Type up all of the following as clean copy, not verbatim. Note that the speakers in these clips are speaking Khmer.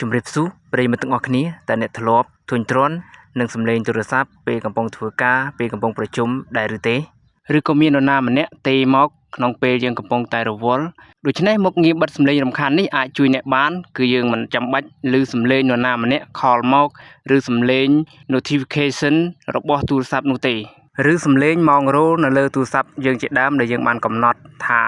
ជម្រាបសួរប្រិយមិត្តទាំងអស់គ្នាតើអ្នកធ្លាប់ធុញទ្រាន់នឹងសំឡេងទូរស័ព្ទពេលកំពុងធ្វើការពេលកំពុងប្រជុំដែរឬទេឬក៏មាននរណាម្នាក់ទេមកក្នុងពេលយើងកំពុងតែរវល់ដូច្នេះមុខងារបិទសំឡេងរំខាននេះអាចជួយអ្នកបានគឺយើងមិនចាំបាច់ឮសំឡេងនរណាម្នាក់ call មកឬសំឡេង notification របស់ទូរស័ព្ទនោះទេឬសំឡេងម៉ោងរោទ៍នៅលើទូរស័ព្ទយើងជាដើមដែលយើងបានកំណត់ថា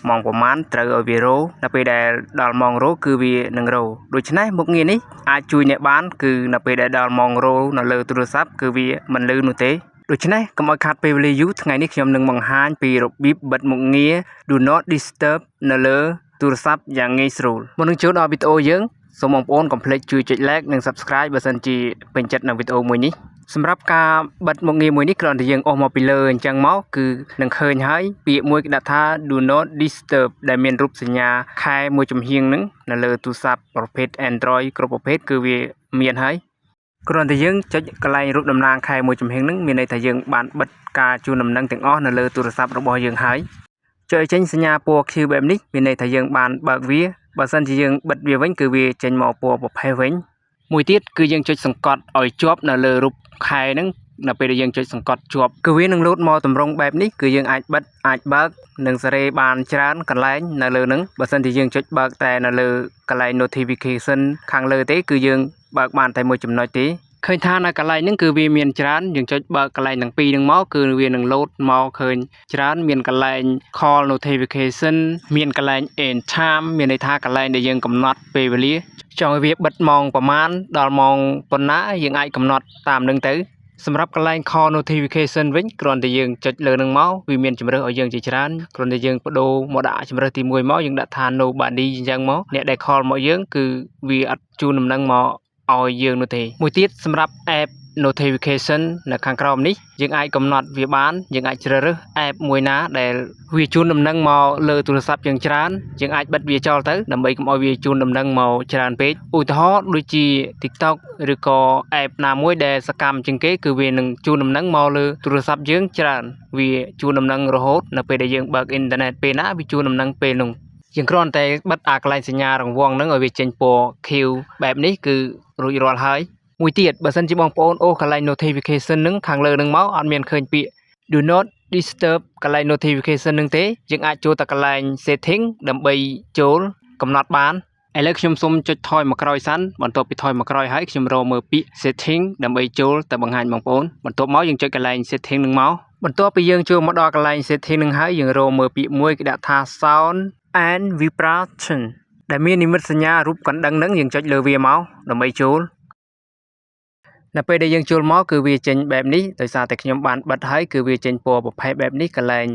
ម៉ោងប្រមាណត្រូវឲ្យវារោទ៍ដល់ពេលដែលដល់ម៉ោងរោទ៍គឺវានឹងរោទ៍ដូច្នេះមុខងារនេះអាចជួយអ្នកបានគឺនៅពេលដែលដល់ម៉ោងរោទ៍នៅលើទូរស័ព្ទគឺវាមិនលឺនោះទេដូច្នេះកុំឲ្យខាតពេលវេលាយូរថ្ងៃនេះខ្ញុំនឹងបង្ហាញពីរបៀបបិទមុខងារ Do Not Disturb នៅលើទូរស័ព្ទយ៉ាងងាយស្រួលមុននឹងចូលដល់វីដេអូយើងសូមបងប្អូនកុំភ្លេចជួយចុច Like និង Subscribe បើសិនជាពេញចិត្តនឹងវីដេអូមួយនេះសម្រាប់ការបិទមុខងារមួយនេះគ្រាន់តែយើងអូសមកពីលើអញ្ចឹងមកគឺនឹងឃើញហើយពាក្យមួយគេដាក់ថា Do Not Disturb ដែលមានរូបសញ្ញាខែមួយចំហៀងហ្នឹងនៅលើទូរស័ព្ទប្រភេទ Android គ្រប់ប្រភេទគឺវាមានហើយគ្រាន់តែយើងចុចកន្លែងរូបតំណាងខែមួយចំហៀងហ្នឹងមានន័យថាយើងបានបិទការជូនដំណឹងទាំងអស់នៅលើទូរស័ព្ទរបស់យើងហើយចុចឲ្យចេញសញ្ញាពណ៌ខៀវបែបនេះមានន័យថាយើងបានបើកវាបើសិនជាយើងបិទវាវិញគឺវាចេញមកពណ៌ប្រផេះវិញមួយទៀតគឺយើងចុចសង្កត់ឲ្យជាប់នៅលើរូបខែហ្នឹងនៅពេលដែលយើងចុចសង្កត់ជាប់គឺវានឹងលោតមកតម្រង់បែបនេះគឺយើងអាចបិទអាចបើកនិងសេរីបានច្រើនកន្លែងនៅលើហ្នឹងបើសិនជាយើងចុចបើកតែនៅលើកន្លែង notification ខាងលើទេគឺយើងបើកបានតែមួយចំណុចទេឃើញថានៅកន្លែងហ្នឹងគឺវាមានច្រើនយើងចុចបើកកន្លែងទាំងពីរហ្នឹងមកគឺវានឹងលោតមកឃើញច្រើនមានកន្លែង call notification មានកន្លែង end time មានន័យថាកន្លែងដែលយើងកំណត់ពេលវេលាចង់ឲ្យវាបិទម៉ោងប្រហែលដល់ម៉ោងប៉ុណ្ណាយើងអាចកំណត់តាមនឹងទៅសម្រាប់កន្លែង call notification វិញគ្រាន់តែយើងចុចលើនឹងមកវាមានជម្រើសឲ្យយើងជាច្រើនគ្រាន់តែយើងបដូរមកដាក់ជម្រើសទី1មកយើងដាក់ថា nobody អញ្ចឹងមកអ្នកដែល call មកយើងគឺវាអត់ជូនដំណឹងមកឲ្យយើងនោះទេមួយទៀតសម្រាប់ app notification នៅខាងក្រោមនេះយើងអាចកំណត់វាបានយើងអាចជ្រើសរើស app មួយណាដែលវាជូនដំណឹងមកលើទូរស័ព្ទយើងច្រើនយើងអាចបិទវាចោលទៅដើម្បីកុំឲ្យវាជូនដំណឹងមកច្រើនពេកឧទាហរណ៍ដូចជា TikTok ឬក៏ app ណាមួយដែលសកម្មជាងគេគឺវានឹងជូនដំណឹងមកលើទូរស័ព្ទយើងច្រើនវាជូនដំណឹងរហូតនៅពេលដែលយើងបើកអ៊ីនធឺណិតពេលណាវាជូនដំណឹងពេលនោះយើងគ្រាន់តែបិទអាកន្លែងសញ្ញារង្វង់ហ្នឹងឲ្យវាចេញពណ៌ខៀវបែបនេះគឺរួចរាល់ហើយមួយទៀតបើសិនជាបងប្អូនអូសកន្លែង notification ហ្នឹងខាងលើហ្នឹងមកអត់មានឃើញពាក្យ do not disturb កន្លែង notification ហ្នឹងទេយើងអាចចូលទៅកន្លែង setting ដើម្បីចូលកំណត់បានឥឡូវខ្ញុំសូមចុចថយមកក្រោយសិនបន្ទាប់ពីថយមកក្រោយហើយខ្ញុំរកមើលពាក្យ setting ដើម្បីចូលទៅបង្ហាញបងប្អូនបន្ទាប់មកយើងចុចកន្លែង setting ហ្នឹងមកបន្ទាប់ពីយើងចូលមកដល់កន្លែង setting ហ្នឹងហើយយើងរកមើលពាក្យមួយគេដាក់ថា sound and vibration ដែលមាននិមិត្តសញ្ញារូបកណ្ដឹងហ្នឹងយើងចុចលើវាមកដើម្បីចូលនៅពេលដែលយើងចូលមកគឺវាចេញបែបនេះដោយសារតែខ្ញុំបានបិទហើយគឺវាចេញពណ៌ប្រផេះបែបនេះកន្លែង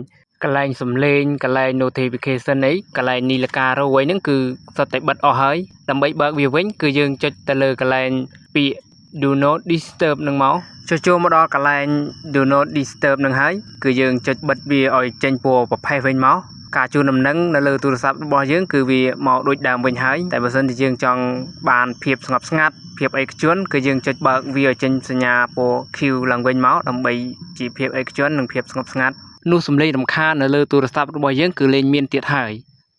កន្លែងសំឡេងកន្លែង notification អីកន្លែងនីលការោអីហ្នឹងគឺសុទ្ធតែបិទអស់ហើយដើម្បីបើកវាវិញគឺយើងចុចទៅលើកន្លែងពាក្យ do not disturb នឹងមកចុចចូលមកដល់កន្លែង do not disturb នឹងហើយគឺយើងចុចបិទវាឲ្យចេញពណ៌ប្រផេះវិញមកការជូនដំណឹងនៅលើទូរស័ព្ទរបស់យើងគឺវាមកដូចដើមវិញហើយតែបើសិនជាយើងចង់បានភាពស្ងប់ស្ងាត់ភាពឯកជនគឺយើងចុចបើកវាឲ្យចេញសញ្ញាពណ៌ខៀវឡើងវិញមកដើម្បីជាភាពឯកជននិងភាពស្ងប់ស្ងាត់នោះសំឡេងរំខាននៅលើទូរស័ព្ទរបស់យើងគឺលែងមានទៀតហើយ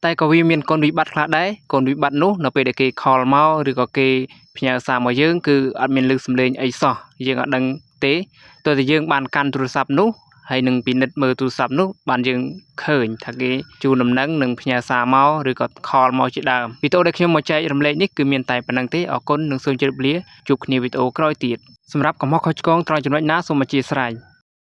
តែក៏វាមានគុណវិបត្តិខ្លះដែរគុណវិបត្តិនោះនៅពេលដែលគេ call មកឬក៏គេផ្ញើសារមកយើងគឺអត់មានឮសំឡេងអីសោះយើងអត់ដឹងទេទោះតែយើងបានកាន់ទូរស័ព្ទនោះហើយនឹងពិនិត្យមើលទូរស័ព្ទនោះបានយើងឃើញថាគេជូនដំណឹងនិងផ្ញើសារមកឬក៏ call មកជាដើមវីដេអូដែលខ្ញុំមកចែករំលែកនេះគឺមានតែប៉ុណ្ណឹងទេអរគុណនិងសូមជម្រាបលាជួបគ្នាវីដេអូក្រោយទៀតសម្រាប់កំហុសខុសឆ្គងត្រង់ចំណុចណាសូមអធ្យាស្រ័យ។